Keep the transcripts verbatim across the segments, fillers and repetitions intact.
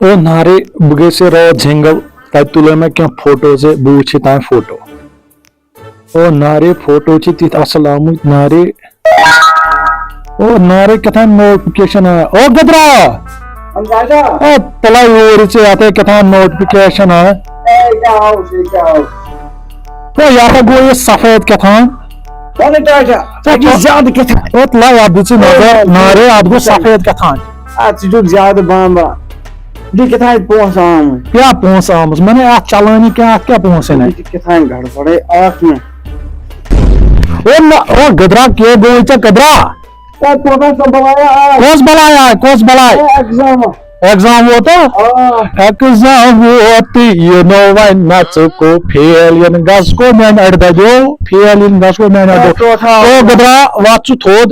او نارے، بہٕ گٔیسے راتھ جنگل، تتہِ تُلے مےٚ کینٛہہ فوٹو زِ بہٕ وٕچھِ تام فوٹو۔ او نارے، فوٹو چھِ تِتھۍ اصل آمٕتۍ، نارے۔ او نارے، کیٛاہ تام نوٹفکیشن آیا۔ او گدرا! اہن حظ، آ۔ او تُلے یوٗرۍ ژٕ، یتھ ہے کیٛاہ تام نوٹفکیشن آیا۔ اے، کیٛاہ آو، اے، کیٛاہ آو؟ او یتھ ہا گوٚو یہِ سفید کیٛاہ تام۔ وَلہٕ ٹاٹھا، ژےٚ چھُے زیادٕ کیٛاہ تام۔ او تُلے، اتھ دِ ژٕ نظر، نارے، اتھ گوٚو سفید کیٛاہ تام۔ اتھ ژٕ چھُکھ زیادٕ بامبا۔ دِ کِتھانۍ پونٛسہٕ آمٕتۍ۔ کیٛاہ پونٛسہٕ آمٕژ؟ مےٚ نے اَتھ چلٲنی کینٛہہ، اَتھ کیٛاہ پونٛسہٕ نے؟ یہِ چھِ کِتھانۍ گڑبڑے اَکھ مےٚ۔ او نہ، او گدرا، کیٛاہ گوٚوُے ژےٚ گدرا؟ ہے، کوتاہ سا بلایا آے۔ کۄس بلایا آے؟ کۄس بلاے؟ ہے، ایگزام۔ ایگزام ووتا؟ آ۔ ایگزام ووت تہٕ یِنو وۄنۍ نہ ژٕ کو فیل، یِن گژھ کو میانہِ اَڑِ دَدیو، فیل یِن گژھ کو میانہِ اَڑِ ہے، دَدیو۔ کوتاہ؟ او گدرا، وَتھ ژٕ تھوٚد۔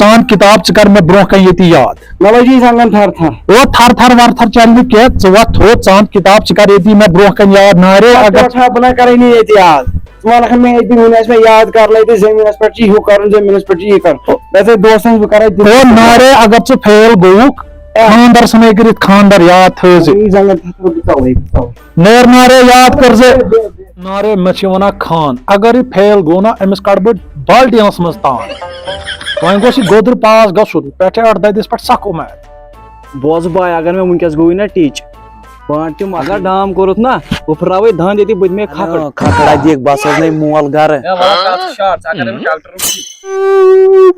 ژٕ اَن کِتاب، ژٕ کر مےٚ برونٛہہ کَنہِ ییٚتی یاد۔ مےٚ لٔجی زنٛگن تھر تھر۔ او تھر تھر ور تھر چل نہٕ کینٛہہ، ژٕ وَتھ تھوٚد، ژٕ اَن کِتاب، ژٕ کر ییٚتی مےٚ برونٛہہ کَنہِ یاد۔ نارے، اَتھ اگر پٮ۪ٹھ ہا بہٕ نہ کرے نہٕ ییٚتہِ یاد۔ ژٕ وَنکھ مےٚ ییٚتہِ وٕنہِ آسہِ مےٚ یاد کرنَے تہٕ زٔمیٖنَس پٮ۪ٹھ چھِ ہُہ کَرُن، زٔمیٖنَس پٮ۪ٹھ چھِ یہِ کَرُن۔ مےٚ دوٚپ دوستَن بہٕ کرے تِم او نارے، اگر ژٕ فیل گوٚوُکھ، اے۔ خانٛدر ژھٕنے کٔرِتھ خانٛدر یاد تھٲوزِ۔ یہِ زنٛگن تھر تھر بہٕ ژَلے، بہٕ ژَلے۔ نیر نارے یاد کٔرزِ۔ نارے، مےٚ چھِ وَنان خان، اگر یہِ فیل گوٚو نا، أمِس کَڑٕ بہٕ بالٹیٖنَس منٛز تان۔ وۄنۍ گوٚژھ یہِ گوٚدُر پاس گژھُن، پٮ۪ٹھٕ اَڑٕ دَدِس پٮ۪ٹھ سَکھ اُمید۔ بوز بھاے، اگر مےٚ وٕنکیٚس گوٚوٕے نا ٹِچ، بانٛٹھ تہِ مۄکلاو، ڈام کوٚرُتھ نا، بہٕ پھٕراوَے دَنٛد ییٚتی، بہٕ دِمے کھکھٕر۔ کھکھٕر اَدِکھ، بہٕ ہسا اوس نے مول گرٕ۔ ہے، وَلہٕ کَتھ چھِ شاٹ، ژٕ اگر أمِس ڈاکٹر وٕچھی۔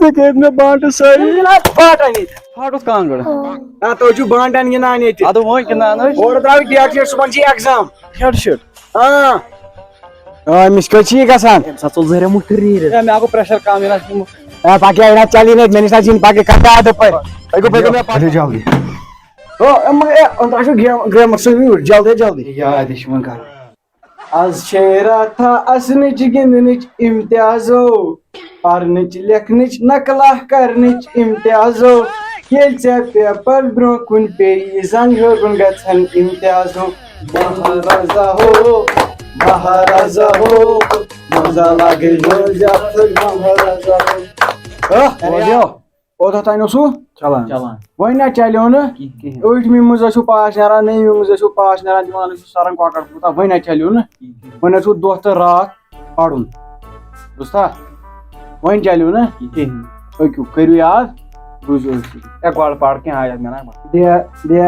ژےٚ کٔرۍ مےٚ بانٛٹہٕ سٲری۔ بانٛٹہٕ اَنِتھ۔ پھاٹُس کانٛگٕر۔ آ، تُہۍ چھِو بانٛٹن گِنٛدان ییٚتہِ۔ اَدٕ وۄنۍ گِنٛدان أسۍ۔ اورٕ درٛاو ڈیٹ شیٖٹ، صُبحن چھِ ایگزام۔ Date sheet? آ۔ آ، أمِس کٔژ چھِ یہِ گژھان؟ أمِس ہا ژوٚل زہریا مُٹھ ریٖرِتھ۔ ہے، مےٚ ہا گوٚو پریشر کم، یہِ نہ چھُ یِمو۔ ہے، پکہِ ہے، یہِ نہ چلی نہٕ، مےٚ نِش نہ چھِنہٕ پکہِ، کتھ آو تہٕ پٔرۍ۔ تُہۍ گوٚو، پٔرۍ گوٚو مےٚ پتہٕ۔ ؤلِو جلدی۔ ہو، یِم، ہے، یِم تۄہہِ چھُو گیم، گرٛیمر سۭتۍ وٕنیُک، جلدی، جلدی۔ یاد، یہِ چھِ وۄنۍ کرُن۔ از چھے راتھا اسنٕچ گِنٛدنٕچ امتیازو، پرنٕچ لیکھنٕچ نقلہ کرنٕچ امتیازو۔ ییٚلہِ ژےٚ پیپر برٛونٛہہ کُن پیٚیہِ زنٛگ ہیوٚرُن گژھن امتیازو۔ مہارازا ہو، مہارازا ہو، مزہ لگے ہو زیادٕ مہارازا ہو۔ ہہ، بوزیو؟ اوٚتتھ تام اوسوٕ چلان۔ چلان۔ وۄنۍ نہ چلیو نہٕ۔ کِہیٖنۍ۔ ٲٹھمہِ منٛز ٲسِو پاس نیران، نٔیمہِ منٛز ٲسِو پاس نیران، دِوان ٲسِو سرن کۄکر پوٗتاہ، وۄنۍ نہ چلیو نہٕ۔ کِہیٖنۍ۔ وۄنۍ ٲسِو دۄہ تہٕ راتھ پرُن۔ بوٗزتھا؟ وۄنۍ چلیو نہٕ۔ کِہیٖنۍ۔ پٔکِو، کٔرِو یاد۔ بوٗزِو أتھۍ سۭتۍ۔ ہے، گۄڈٕ پَر کینٛہہ آیت مےٚ نا۔ دِ، دِ، دِ،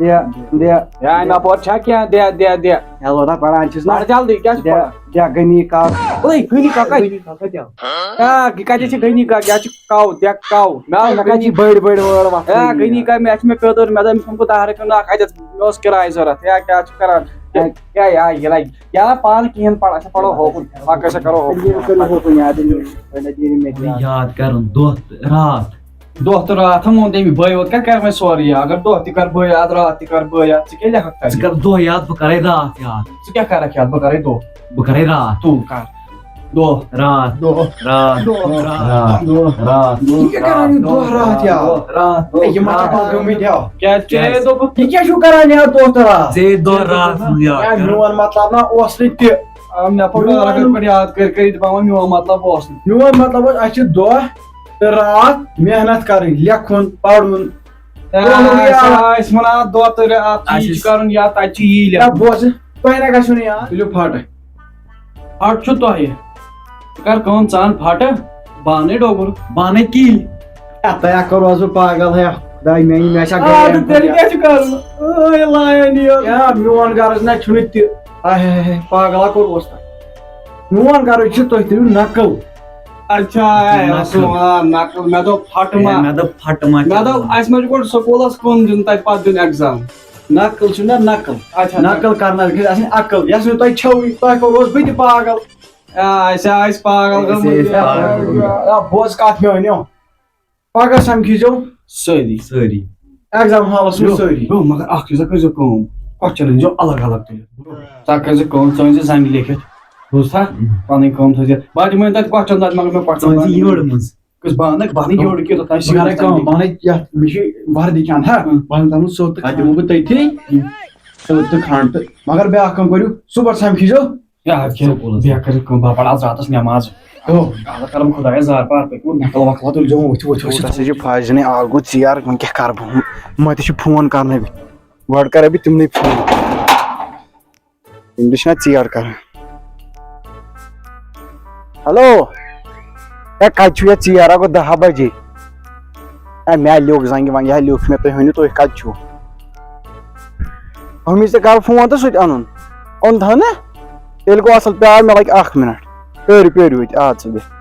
دِ۔ دِ۔ یا اَمہِ اَپور چھا کینٛہہ؟ دِ، دِ، دِ۔ ہے، لوڑا پَران چھُس نا۔ پَر جلدی، کیٛاہ چھُ دِ، پَران؟ دِ، غنی کاک۔ اوے، غنی کاک کَتہِ؟ غنی کاک کَتہِ آو؟ ہے، یہِ کَتہِ چھِ غنی کاک؟ یہِ چھِ کَو، دِ کَو۔ مےٚ آو ہے، مےٚ کَتہِ چھِ بٔڑۍ بٔڑۍ وٲر وَتھ ہے، غنی کاک، مےٚ چھِ مےٚ پیوٚدُر، مےٚ دوٚپ، أمِس ووٚن بہٕ دَہ رۄپیہِ ناکھ، اَتٮ۪تھ مےٚ اوس کِراے ضوٚرَتھ۔ ہے، کیٛاہ چھُ کَران؟ ہے۔ کیٛاہ، یہِ لَگہِ؟ یا پانہٕ کِہیٖنۍ پَران، اَسہِ پَرو ہوکُن۔ پَکھ أسۍ کَرو ہوکُن۔ تیٚلہِ کٔرِو ہوکُن یاد، تیٚلہِ یاد کَرُن دۄہ تہٕ راتھ۔ دۄہ تہٕ راتھ ہا ووٚن تٔمۍ، بٲے یوت کَتہِ کَرِ وۄنۍ سورُے یاد؟ اگر دۄہ تہِ کَرٕ بہٕ یاد، راتھ تہِ کَرٕ بہٕ یاد، ژٕ کیٛاہ لیکھکھ تَتہِ؟ ژٕ کَر دۄہ یاد، بہٕ کَرَے راتھ یاد۔ ژٕ کیٛاہ کَرَکھ یاد؟ بہٕ کَرَے دۄہ۔ بہٕ کَرَے راتھ۔ تُل کَر۔ دۄہ۔ راتھ۔ دۄہ۔ راتھ۔ دۄہ۔ راتھ۔ دۄہ۔ راتھ۔ یہِ کیٛاہ کَران یہِ دۄہ راتھ یاد؟ دۄہ۔ راتھ۔ ہے، یہِ ما چھِ پَتہٕ گٔمٕتۍ یَوٕ؟ کیٛازِ؟ ژےٚ دوٚپُتھ۔ یہِ کیٛاہ چھُو کَران یاد دۄہ تہٕ راتھ؟ ژےٚ دۄہ راتھ یاد ہے، کَران۔ میون مطلب نہ اوس نہٕ تہِ۔ آ، مےٚ پوٚر میون راتھ کِتھ پٲٹھۍ یاد کٔرۍ کٔرۍ، دَپان وۄنۍ میون مطلب اوس نہٕ۔ میون مطلب اوس، اَسہِ چھِ دۄہ تہٕ راتھ محنت کَرٕنۍ، لیکھُن، پَرُن۔ ہے، دۄہ لوٚگُے اَسہِ یاد۔ آسہِ وَنان دۄہ تہٕ راتھ، یہِ اَسہِ چھُ کَرُن یا تَتہِ چھُ یی ہے، لیکھُن۔ بوزٕ، تۄہہِ نہ گژھِو نہٕ یاد۔ تُلِو پھاٹہٕ۔ پھاٹہٕ چھُ تۄہہِ۔ ژٕ کَر کٲم، ژٕ اَن پھاٹہٕ، بہٕ اَنَے ڈوٚگُر۔ بہٕ اَنَے کِلۍ۔ ہے، تۄہہِ ہا کوٚروٕ بہٕ پاگل، ہے، خۄداے میٛانہِ، مےٚ چھا آ، گرِ تہٕ تیٚلہِ کیٛاہ چھُ کَرُن؟ اے لایَن یہِ۔ ہے، میون غرض نہ چھُنہٕ تہِ۔ ہے، ہے، ہے، پاگل ہا کوٚروس تۄہہِ۔ میون غرض چھُ، تُہۍ تھٲیِو نقٕل۔ اچھا، ہے، نقٕل۔ اَصٕل، آ، نقٕل۔ مےٚ دوٚپ پھَٹہٕ ما۔ ہے، مےٚ دوٚپ پھَٹہٕ ما مےٚ چھِ دوٚپ، وَنان۔ اَسہِ ما چھُ گۄڈٕ سکوٗلَس کُن دیُن، تَتہِ پَتہٕ دیُن exam۔ نقٕل چھُنہ نقٕل۔ اچھا، نقٕل نقٕل۔ کَرنَس گژھِ آسٕنۍ عقل۔ یَس نہٕ تۄہہِ چھَوٕے، تۄہہِ کوٚروس بہٕ تہِ پاگل۔ آ، أسۍ آے أسۍ پاگل أسۍ گٔمٕتۍ۔ ٲسۍ پاگل۔ آ، بوز کَتھ میٛٲنۍ، یو۔ پگاہ سمکھی زیو سٲری۔ سٲری۔ ایگزام ہالس منٛز یو، سٲری۔ یو، مگر اکھ چیٖزا کٔرۍزیو کٲم، question أنۍزیو الگ الگ تُلِتھ۔ ژٕ کٔرۍزِ کٲم، ژٕ أنۍزِ زنٛگہِ لیکھِتھ، بوٗزتھا؟ ہم۔ پنٕنۍ کٲم تھٲیزِ۔ بہٕ تہِ مٲنۍ تَتہِ question، تَتہِ مگر مےٚ question ژٕ أنۍزِ بنٲوِتھ۔ یہِ word منٛز۔ کُس بانہٕ، بانہٕ بہٕ یورٕ کیٛاہ تۄہہِ بہٕ کرٕ کٲم، سۭتۍ؟ بانہٕ یَتھ، مےٚ چھُ وردی چھان، ہا؟ ہم۔ بانہٕ تھاوُن سیوٚد تہٕ تَتہِ دِمو بہٕ تٔتھی۔ ہم۔ سیوٚد تہٕ کھنٛڈ تہٕ، مگر بیٛاکھ کٲم کٔرِو، صُبحس سمکھی زیو۔ یا، کیٛاہ؟ سکوٗلس۔ بیٚیہِ کٔرِو کٲم، بہٕ پرٕ آز راتس نٮ۪ماز۔ ہو۔ اللہ کرم خۄدایس زارٕ پار پٔکِو، نقل وقل تُلۍ زیو، ؤتھِو، ؤتھِو، ؤتھِو۔ کوٗتاہ سا چھِ فاش جنٕے، آز گوٚو ژیر، وۄنۍ کیٛاہ کرٕ بہٕ؟ مےٚ تہِ چھُ فون کرنَے۔ گۄڈٕ کرے بہٕ تِمنٕے فون۔ تِم تہِ چھِنہ ژیر کران۔ ہیلو، ہے، کَتہِ چھُ یہِ ژیر؟ ہا گوٚو دَہ بَجے۔ ہے، مےٚ ہا لیوٚکھ زنٛگہِ ونٛگہِ، ہا لیوٚکھ مےٚ، تُہۍ ؤنِو، تُہۍ کَتہِ چھِو؟ ہُمِس تہِ کَرٕ فون تہٕ سُہ تہِ اَنُن۔ اوٚن تھَو نہ؟ تیٚلہِ گوٚو اَصٕل، پیار مےٚ لَگہِ اَکھ مِنَٹ۔ پیٲرِو، پیٲرِو ییٚتہِ، اَدٕ سا بیٚہہ۔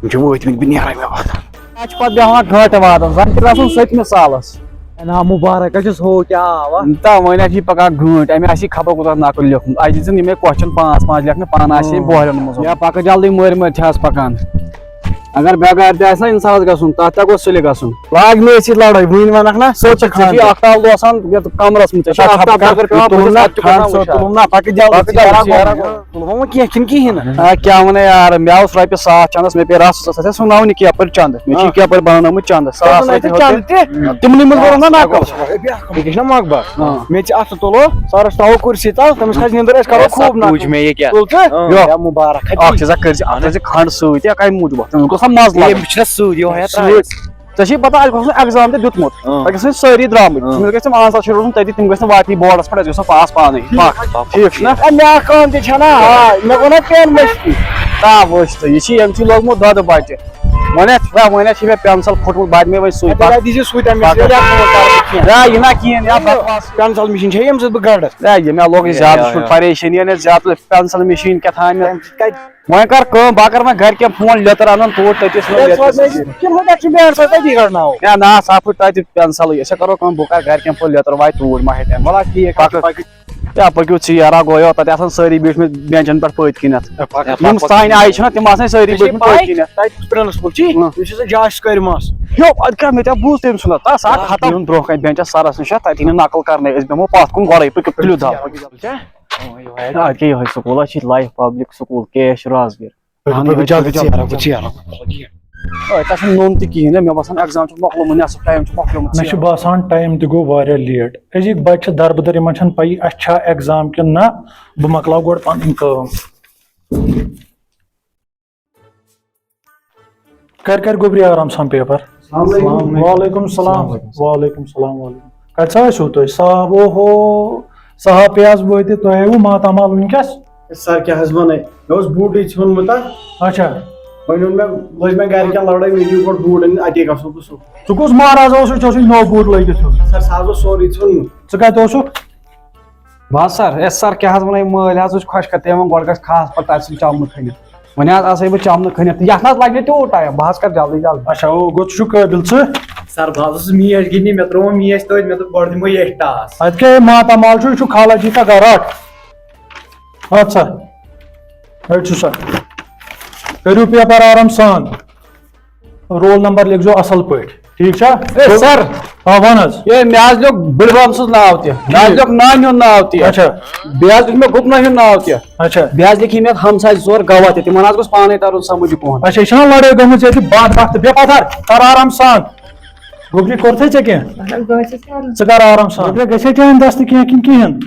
یِم چھِ وٲتۍ مٕتۍ، بہٕ نیرَے مےٚ واتان۔ اَتھ چھُ پَتہٕ بیٚہوان گٲنٛٹہٕ واتان، زَن تہِ گژھُن سٔتمہِ سالَس۔ ہے نا مُبارک، اَتہِ چھُس ہو کیٛاہ آوا۔ تہٕ وۄنۍ اَتہِ چھِ پَکان گٲنٛٹۍ، أمۍ آسہِ یہِ خبر کوٗتاہ نقل لیوٚکھمُت۔ اَتہِ دِژٕن یِمَے question پانٛژھ پانٛژھ لیکھنہٕ، پانہٕ آسہِ أمۍ بوہرٮ۪ن منٛز۔ یا پَکہٕ جلدی، مٔرۍ مٔرۍ چھِ آز پَکان۔ اگر بٮ۪گارِ تہِ آسہِ نا اِنسانَس گژھُن، تَتھ تہِ گوٚژھ سُلہِ گژھُن۔ لاگ مےٚ سۭتۍ لڑٲے، وٕنۍ وَنکھ نا، سُہ چھُ ژےٚ چھُے خانٛدر۔ اَختاب لوسان یَتھ کَمرَس منٛز، ژےٚ چھُے ژےٚ چھُ اَختاب اَختاب اگر کَرُن، پٮ۪وان تُلُن پوٚتُس نا، اَتھ چھُ کھنٛڈ گژھان سۭتۍ وٕچھان۔ تُلُن نا، پَکہٕ جلدی پَکہٕ ژٕ جلدی، یارا یارا۔ گوٚو۔ تُلہٕ وۄنۍ کینٛہہ کِنہٕ کِہیٖنۍ نہٕ؟ آ، کیٛاہ وَنَے یارٕ، مےٚ اوس رۄپیہِ ساس چَندَس، مےٚ پیٚیہِ رَژھ سَتھ ہَتھ سُہ ناوُن یہِ کیپَر چَندٕ، مےٚ چھِ یہِ آ۔ کیپَر بَناونٲومٕژ چَندٕ، ساس تُلُن رۄپیہِ اَتہِ ہیوٚت چَندٕ مےٚ۔ تہِ، تِمنٕے منٛز بَرُن نا نقٕل۔ یہِ کیٛاہ چھُنہ مۄکھ بَس؟ آ۔ مےٚ تہِ چھِ اَتھٕ تُلو، سَرَس تھاوو کُرسی تَل، تٔمِس کھَسہِ نِندٕر، أسۍ کَرو مےٚ خوٗب سا نقٕل۔ بوٗز مےٚ یہِ کیٛاہ۔ تُل ژٕ؟ آ۔ یو۔ یا مُبارک۔ اَکھ چیٖزا کٔرۍ زِ، اَتھ ٲسۍ زِ کھنٛڈ سۭتۍ، یا کَمہِ موٗجوٗب اَتھ؟ تٔمِس گوٚژھ نا مَزٕ لَگُن۔ أمِس چھُنہ سۭتۍ یِہوٚے ہا سۭتۍ۔ ترٛایہِ۔ ژےٚ چھے پتہ، اَسہِ گوٚژھ نہٕ ایگزام تہِ دیُتمُت۔ اۭں۔ تَتہِ گژھن سٲری درٛامٕتۍ۔ اۭں۔ تٔمِس گژھِ آنسر شیٖٹ روزُن تٔتی، تِم گژھِ نہٕ واتنی بورڈس پٮ۪ٹھ، اَسہِ گژھِ نہٕ پاس پانے۔ پکھ۔ ٹھیٖک چھُ نا؟ اے، مےٚ اکھ کٲم تہِ چھےٚ نا، آ، مےٚ گوٚو نا پین مٔشتٕے۔ تا وٕچھ ژٕ، یہِ چھُ ییٚمہِ سۭتۍ لوگمُت دۄدٕ بچہِ۔ وۄنۍ آسہِ، وۄنۍ آسہِ مےٚ پینسل پھُٹمُت، بَنہِ مےٚ وۄنۍ سُے۔ اَدٕ پکھ۔ وۄنۍ دیٖزِ سُے تٔمِس، پکھ۔ ییٚلہِ اَتھ منٛز کَرٕ بہٕ کینٛہہ۔ نہ، یہِ نہ کِہیٖنۍ، یا بکواس۔ پینسل مِشیٖن چھےٚ ییٚمہِ سۭتۍ بہٕ گَڑَس۔ ہے، یہِ مےٚ لوگ یہِ زیادٕ، یہِ چھُ پریشٲنی، یہِ نہ زیادٕ پینسل مِشیٖن کیٛاہ تام۔ تَمہِ سۭتۍ کَتہِ وۄنۍ کر کٲم، بہٕ ہا کر وۄنۍ گرِکٮ۪ن فون، لیٚتٕر اَنَن توٗرۍ، تٔتی ژھٕنو ہے، لیٚتٕر۔ ژٕ وَن مےٚ، کِنہٕ ہُتٮ۪تھ چھُ بیٹ سا تٔتی گَڑناوُن؟ ہے نہ، سا پھٕٹہِ تَتہِ پینسلٕے، أسۍ ہا کَرو کٲم، بہٕ کَرٕ گرِکٮ۪ن فون، لیٚتٕر واتہِ توٗرۍ، مہ ہےٚ ٹٮ۪نشن۔ وَلہٕ حظ ٹھیٖک، پَکھ، پَکھ۔ پَکھ۔ ہے، پٔکِو ژٕ یارا، گوٚو یوت، تَتہِ آسَن سٲری بیٖٹھمٕتۍ بینچَن پٮ۪ٹھ پٔتۍ کِنٮ۪تھ۔ ہے، پَکھ، یِم پَکھ، پَکھ۔ سانہِ آیہِ چھِنہ، تِم آسَن سٲری ژےٚ چھے بیٖٹھمٕتۍ پَے، پٔتۍ کِنٮ۪تھ۔ تَتہِ کُس پرنسپل چھُے؟ اۭں۔ یُس ژےٚ جاش کٔرمَس۔ ہیو، اَدٕ کیٛاہ، مےٚ تہِ ہا بوٗز تٔمۍ سُنٛد، تَس اَکھ ہَتھ۔ یِم برٛونٛہہ کَنہِ بینچَس سَرَس نِش، تَتہِ یی نہٕ نقل کَرنَے، أسۍ بیٚہمو پَتھ کُن گۄڈَے، پٔکِو تُلِو دَب۔ کیٛاہ؟ آ، یہِ کیٛاہ یِہوٚے سکوٗل حظ چھِ لایف پبلک سکوٗل، کیش رازگِر۔ اہن، بہٕ جلدی ژیر، بہٕ ژیر۔ اے، تۄہہِ چھُنہٕ نوٚن تہِ کِہیٖنۍ، مےٚ باسان ایگزام چھُ مۄکلومُت، نٮ۪صٕف ٹایم چھُ مۄکلیومُت مےٚ چھُ ژیر۔ باسان ٹایم تہِ گوٚو واریاہ لیٹ۔ أزِکۍ بَچہِ چھِ دَربٕدَر، یِمَن چھَنہٕ پَیی اَسہِ چھا ایگزام کِنہٕ نہ۔ بہٕ مۄکلاو گۄڈٕ پَنٕنۍ کٲم۔ کر کر گوٚبری آرام سان پیپر۔ السلام علیکم۔ وعلیکم السلام۔ السلام علیکم۔ وعلیکم السلام، وعلیکم۔ کتہِ سا ٲسِو تُہۍ؟ صاحب، اوہو، صاحب پیاز وٲتِتھ، تُہۍ آیوٕ ماتامال وٕنکیٚس؟ ہے سر، کیٛاہ حظ ونے؟ مےٚ اوس بوٗٹٕے ژھیوٚنمُت اَتھ۔ اچھا۔ وۄنۍ اوٚن مےٚ، لٔج مےٚ گرِکٮ۪ن لڑٲے، مےٚ دِیِو گۄڈٕ بوٗٹ أنِتھ، اَتے گژھو بہٕ سُہ۔ ژٕ کُس مہراز اوسُے، ژےٚ اوسُے نوٚو بوٗٹ لٲگِتھ یُن؟ سر، سُہ حظ اوس سورُے ژھیوٚنمُت۔ ژٕ کتہِ اوسُکھ؟ بس سر، ہے سر، کیٛاہ حظ ونے، مٲلۍ حظ وٕچھ خۄش کر، تٔمۍ ووٚن گۄڈٕ گژھِ کھہس پتہٕ تتہِ سُہ چمنہٕ کھٔنِتھ۔ وۄنۍ حظ آسے بہٕ چمنہٕ کھٔنِتھ تہٕ یتھ نہ حظ لگہِ نہٕ تیوٗت ٹایم، بہٕ حظ کرٕ جلدی جلدی۔ اچھا، او گوٚو، ژٕ چھُکھ قٲبِل ژٕ؟ سر، بہٕ حظ اوسُس میچ گِنٛدنہِ، مےٚ ترٛوو میچ تٔتھۍ، مےٚ دوٚپ گۄڈٕ دِمو ییٚتھۍ ٹاس۔ اتہِ کیٛاہ ہے ماتامال چھُ، یہِ چھُ خالہ جی کا گھر، رٹ۔ رٹ سا، رٹ سا۔ کٔرِو پیپر آرام سان۔ رول نمبر لیکھزیو اصل پٲٹھۍ، ٹھیٖک چھا؟ اے سر۔ آ، وَن حظ۔ اے، مےٚ حظ لیوٚکھ بٕڈبب سُنٛد ناو تہِ، مےٚ حظ ٹھیٖک۔ لیوٚکھ نانہِ ہُنٛد ناو تہِ۔ اچھا۔ بیٚیہِ حظ لیوٚکھ مےٚ گُپنہٕ ہُنٛد ناو تہِ۔ اچھا۔ بیٚیہِ حظ لیکھِ مےٚ ہمساے زٕ ژور گواہ تہِ، تِمن حظ گوٚژھ پانے ترُن سمجھ یہِ کُہُنٛد۔ اچھا، یہِ چھَنا لڑٲے گٔمٕژ ییٚتہِ؟ بتھ بتھ تہٕ بیٚہہ پتھر، کر آرام سان۔ گوٚبری کوٚرتھٕے ژےٚ کینٛہہ؟ اہن حظ، بہٕ حظ چھَس کران۔ ژٕ کر آرام سان۔ گوٚبرا گژھے چانہِ دستہٕ کینٛہہ کِنہٕ کِہیٖنۍ؟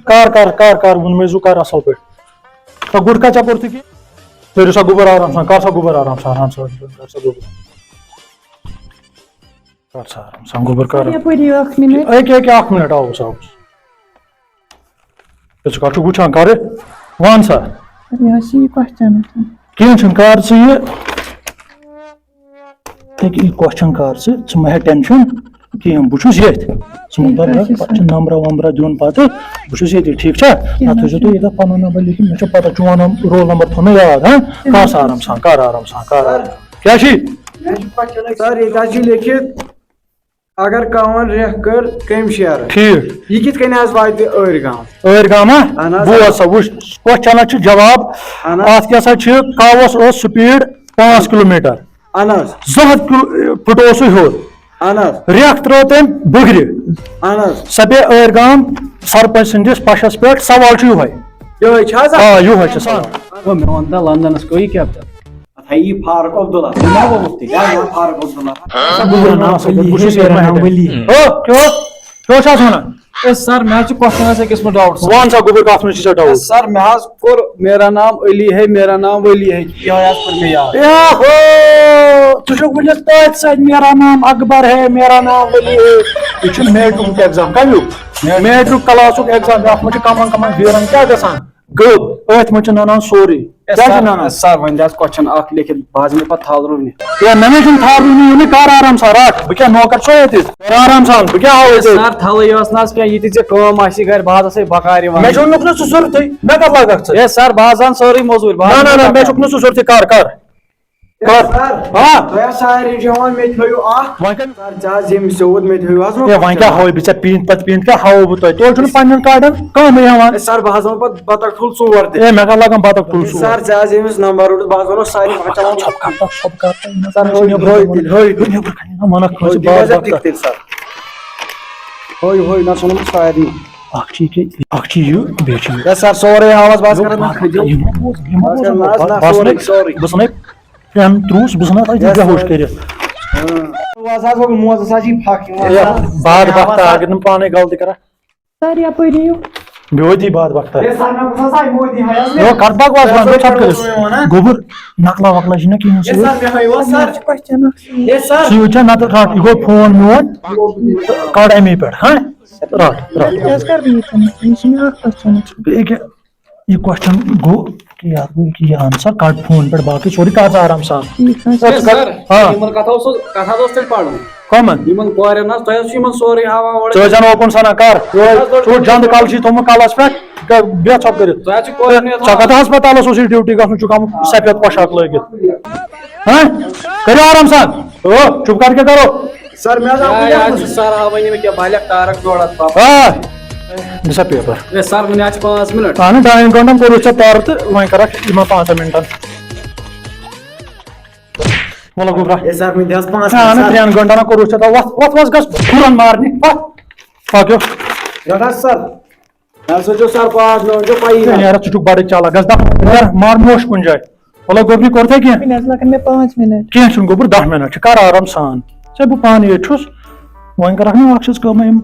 کر، کر، کر، کر، ووٚنمَے زُو کر اصل پٲٹھۍ۔ ژٕ گُٹکا چا کوٚرتھٕ کینٛہہ؟ کٔرِو سا گوٚبُر آرام سان، کر سا گوٚبُر آرام سان، آرام سان، کر سا گوٚبُر۔ کر سا آرام سان، گوٚبُر کر۔ یپٲری اکھ منٹ۔ أکہِ، أکہِ، اکھ منٹ، آوُس، آوُس۔ ہے، ژٕ کتھ چھُکھ وٕچھان، کر؟ وَن سا۔ یہِ حظ چھِ یہِ question۔ کینٛہہ چھُنہٕ، کر ژٕ یہِ۔ أکہِ، یہِ question کر ژٕ، ژٕ مہ ہےٚ ٹینشن کِہیٖنۍ، بہٕ چھُس ییٚتھۍ۔ ژٕ مہ بر، ٹھیٖک حظ چھُ، پتہٕ چھُ سر۔ نمبر ومبر دیُن پتہٕ، بہٕ چھُس ییٚتی، ٹھیٖک چھا؟ کینٛہہ نہ حظ چھُ۔ تُہۍ تھٲیزیو تُہۍ ییٚتٮ۪تھ پنُن نمبر لیکھِتھ، مےٚ چھُ پتہ چون رول نمبر تھوٚو مےٚ یاد، ہاں؟ کینٛہہ کر نہ سا حظ۔ آرام سان، کر آرام سان، کر آرام۔ کیٛاہ چھُے؟ سر، ییٚتہِ حظ چھُ لیکھِتھ، اگر کانٛہہ ون ریٚکھ کٔر کٔمۍ شیرٕ۔ ٹھیٖک۔ یہِ کِتھ کٔنۍ حظ واتہِ ٲرۍ گام؟ ٲرۍ گام، ہا؟ اہن حظ۔ بوز سا، وٕچھ، question چھُ جواب۔ اہن حظ۔ اتھ کیٛاہ سا چھِ، کاوس ٲس speed پانٛژھ کلوٗمیٹر۔ اہن حظ۔ زٕ ہتھ کلو-، فُٹ اوس سُہ ہیوٚر۔ اہن حظ۔ ریٚکھ ترٲو تٔمۍ بُگرِ۔ اہن حظ۔ سۄ پیٚیہِ ٲرۍ گام سرپنچ سٕنٛدِس پشس پٮ۪ٹھ۔ سوال چھُ یِہوٚے۔ یِہوٚے چھا حظ؟ آ، یِہوٚے چھُ سوال۔ وۄنۍ مےٚ وَن تہٕ لندنس کٔہۍ کیپٹن؟ اَتھ ہا یی فاروق عبداللہ۔ تٔمۍ ما ووٚنُتھ تہِ؟ یا، یا فاروق عبداللہ۔ سا گوٚبرا ناو سا، بہٕ چھُس ییٚتہِ مہربٲنی۔ ولی۔ ہو، کیٛاہ؟ کیٛاہ چھُ اَتھ وَنان؟ ہے سر، مےٚ حظ چھُ question حظ أکِس منٛز doubt سر۔ وَن سا گوٚبُر، کَتھ منٛز چھُ ژےٚ ہے doubt؟ سر، مےٚ حظ کوٚر میرا نام علی ہے، میرا نام ولی ہے، یِہوٚے حظ کوٚر مےٚ یاد۔ اے ہو، ژٕ چھُکھ وٕنِس تٔتھۍ سۭتۍ، میرا نام اکبر ہے، میرا نام ولی ہے۔ یہِ چھُ میٹرکُک exam، کَمیُک؟ میٹرک۔ میٹرک classُک exam، یَتھ منٛز چھُ کَمَن کَمَن ویٖرَن کیٛاہ گژھان؟ غٲب۔ أتھۍ منٛز چھُ نَنان سورُے۔ ہے کیٛاہ چھُ سر، نَنان؟ ہے سر، وۄنۍ دِ حظ question اَکھ لیکھِتھ، بہٕ حظ یِمہٕ پَتہٕ تھل رُونہِ۔ ہے، مےٚ نہ چھُنہٕ تھل رُونہِ، یہِ نہٕ کَر آرام سان رَٹھ۔ بہٕ کیٛاہ نوکر چھُسا ییٚتہِ؟ کَر آرام سان، بہٕ کیٛاہ ہاوٕ ہے ژےٚ؟ سر، تھلٕے ٲس نہٕ حظ کینٛہہ، یہِ تہِ ژےٚ کٲم آسی گرِ، بہٕ حظ آسے بکار یِوان۔ مےٚ چھُنہٕ نہٕ سُہ ضروٗرتھٕے، مےٚ کَتھ لاگَکھ ژٕ؟ ہے سر، بہٕ حظ اَنہٕ سورُے موٚزوٗرۍ، بہٕ حظ نہ، نہ، نہ، اَنہٕ مےٚ چھُکھ نہٕ سُہ ضروٗرتھٕے، کَر، کَر۔ کَر؟ سر، ہاں۔ تۄہہِ آسہِ سارے جوان، مےٚ تہِ ہٲیِو اَکھ۔ وۄنۍ کَتہِ؟ سر، ژٕ حظ ییٚمہِ سیوٚد، مےٚ تہِ ہٲیِو حظ ہے، وۄنۍ کیٛاہ ہاوَے بہٕ ژےٚ پیٖنتہِ پَتہٕ پیٖنتہِ، کیٛاہ ہاوَو بہٕ تۄہہِ؟ تُہۍ چھُنہٕ پنٛنٮ۪ن کاڑٮ۪ن کٲمٕے ہٮ۪وان۔ ہے سر، بہٕ حظ وَنہٕ پَتہٕ بَتَکھ ٹھوٗل ژور تہِ۔ ہے، مےٚ کَتھ لَگان بَتَکھ ٹھوٗل ژور؟ سر، ژٕ حظ ییٚمِس نمبر روٚٹُتھ، بہٕ حظ وَنو سارنٕے، بہٕ حظ چَلاوَن۔ ژھۄپہٕ کَر، ژھۄپہٕ کَر، ژھۄپہٕ کَر۔ سر، ہٲیِو، ہٲیِو تیٚلہِ، ہٲیِو تیٚلہِ۔ نٮ۪برٕ کَنہِ وَنَکھ کٲنٛسہِ، ہٲیِو، باد تیٚلہِ بَکھ تیٚلہِ سر۔ ہٲیِو، ہٲیِو، نہ ژھٕنُن سارنٕے۔ اَکھ چھِ یہِ کہِ، اَکھ چھِ یہِ، بیٚیہِ چھِ یہِ۔ ہے سر، سورُے ہاوَس، بہٕ حظ یہِ کَرٕ نہٕ بَکھ، خٲطرٕ۔ یہِ مہٕ بوز، یہِ مہٕ بہٕ حظ بوز، کَرٕ نہ، بہٕ، نہ، بہٕ سورُے، ژھٕنَے، سورُے۔ بہٕ ژھٕنَے۔ پٮ۪ن ترٛووُس، بہٕ زَن آسہٕ اَتہِ yes بے ہوش sir۔ کٔرِتھ۔ اۭں۔ بہٕ حظ آسہٕ وۄنۍ موزٕ سا جی پھَکھ یِوان۔ ہے، باد بختا، اگر نہٕ پانَے غلطی کَران۔ سر، یَپٲرۍ یِیِو۔ بیٚیہِ وٲتی باد بختا۔ ہے سر، مےٚ بوٗز حظ آے مودی ہا یَس مےٚ۔ یو، کَتھ باگ واز ہے وَن، سر، ژھۄپہٕ کٔرِتھ۔ وَنان، ہہ؟ گوٚبُر، نقلا وقلا چھِ نہ کِہیٖنۍ ہے سۭتۍ۔ سر، مےٚ ہٲیِو حظ سر۔ سر، چھُ question اَکھ سُہ۔ ہے سر۔ سُہ یہِ چھا نَتہٕ رَٹ، یہِ گوٚو فون میون۔ کَڑ اَمے پٮ۪ٹھ، ہہ؟ رَٹ، رَٹ۔ یہِ حظ کَر بہٕ یہِ کٲم؟ یہِ چھِ مےٚ اَکھ question اَکھ۔ بیٚیہِ کیٛاہ؟ یہِ question گوٚو کہِ یَتھ گوٚو کہِ یہِ answer کَڑ فون پٮ۪ٹھ، باقٕے سورُے کَر ژٕ آرام سان۔ ٹھیٖک حظ۔ ژٕ ہے ژٕ کَر، سر، ہاں۔ یِمن کَتھ اوس، کَتھ حظ اوس تیٚلہِ پَرُن؟ کَمَن؟ یِمن کورٮ۪ن حظ، تۄہہِ حظ چھُ یِمن سورُے ہاوان اورٕ۔ ژٕ ٲسۍ زَن اوکُن سَنان، کَر۔ یہِ حظ گوٚو ژٕ چھُکھ جَنٛد کَلہٕ چھُے تھوٚمُت کَلَس پٮ۪ٹھ، بیٚہہ ژھۄپہٕ کٔرِتھ۔ ژٕ حظ چھُکھ کورٮ۪ن یوت ژےٚ کَتھ ہاوان۔ ہَسپَتالَس اوسُے duty گژھُن، چھُکھ آمُت سفید پوشاک لٲگِتھ۔ ہاں؟ کٔرِو آرام سان۔ او، چُپ کر کے کرو۔ سر، مےٚ حظ آو یا، یا لیکھُن۔ چھُ سر ہاوان یِم کیٛاہ بالٮ۪کھ تارک ڈوڑ ہتھ باپتھ۔ آ، دِ سا paper۔ ہے سر، وُنہِ حظ چھِ پانٛژھ منٹ۔ اہن، ڈاین گھنٹن کوٚرُتھ ژےٚ ترٕ تہٕ وۄنۍ کرکھ یِمن پانٛژن منٹن۔ وَلہٕ گوٚبرا۔ ہے سر، وُنہِ دِ حظ پانٛژھ اہن، منٹ، سر۔ ترٛٮ۪ن گھنٹن کوٚرُتھ ژےٚ ترٕ۔ وۄتھ، وۄتھ، وۄتھ، گژھ گُرن مارنہِ۔ وۄتھ۔ پکیو۔ رٹ حظ سر۔ نہ سا چھُ سر پانٛژھ منٹ، چھُ پَیی ہے، نہ۔ نیرا، ژٕ چھُکھ بڑٕ چالاک۔ گژھ دَہ منٹ، نیرا، مار موش کُنہِ جایہِ۔ وَلہٕ گوٚبری، کوٚر تۄہہِ کینٛہہ؟ وُنہِ حظ لَگَن مےٚ پانٛژھ منٹ۔ کینٛہہ چھُنہٕ گوٚبُر، دَہ منٹ چھِ، کر آرام سان۔ ژےٚ بہٕ پانہٕ ییٚتہِ چھُس، وۄنۍ کَرَکھ نہٕ اَکھ چیٖز کٲمہ، یِم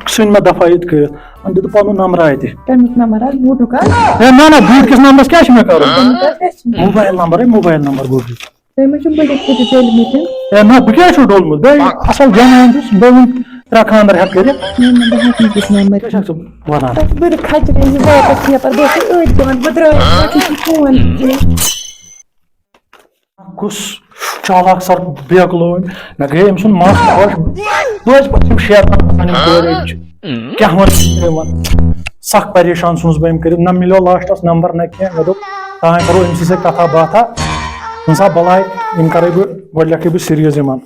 ژھٕنۍ مےٚ دَفعہ ییٚتہِ کٔرِتھ۔ وۄنۍ دِ تہٕ پَنُن نمبر اَتہِ۔ تَمیُک نمبر حظ، بوٗٹُک حظ؟ ہے نہ، نہ، بوٗٹھ کِس نمبرَس کیٛاہ چھُ مےٚ کَرُن؟ تَمیُک حظ گژھِ نہٕ۔ موبایل نمبر، ہے موبایل نمبر گوٚبری۔ تُہۍ ما چھِو بٔڑِتھ تہِ ڈٔلمٕتۍ؟ ہے نہ، بہٕ کیٛاہ چھُس ڈوٚلمُت؟ بہٕ اَصٕل جوان چھُس، بہٕ وۄنۍ ترٛےٚ خانٛدر ہٮ۪تھ کٔرِتھ۔ نہ، نہ، بہٕ ہٮ۪کہٕ نہٕ تِژھ نمبر کیٛاہ چھَکھ ژٕ وَنان؟ تَتھ بٔرِتھ کھَچہِ رٔنٛزِ واپس یَپَر، بہٕ ٲسٕس أتھۍ دِوان، بہٕ درٛایَس، بہٕ چھُس فون تہِ۔ کُس چالاک سر بیکلو، مےٚ گٔے أمۍ سُنٛد مَس خۄش۔ بہٕ ٲسۍ پَتہٕ یِم شیران آسان یِم کورِ أمِس چھِ۔ کیٛاہ وَنہٕ بہٕ یِمَن؟ سَخ پریشان ژھُنُس بہٕ أمۍ کٔرِتھ، نہ مِلیو لاسٹَس نمبر نہ کینٛہہ۔ مےٚ دوٚپ تام کَرو أمۍ سٕے سۭتۍ کَتھا باتھا۔ وۄنۍ سا بَلاے، یِم کَرَے بہٕ، گۄڈٕ لیکھَے بہٕ سیٖریَس یِمَن۔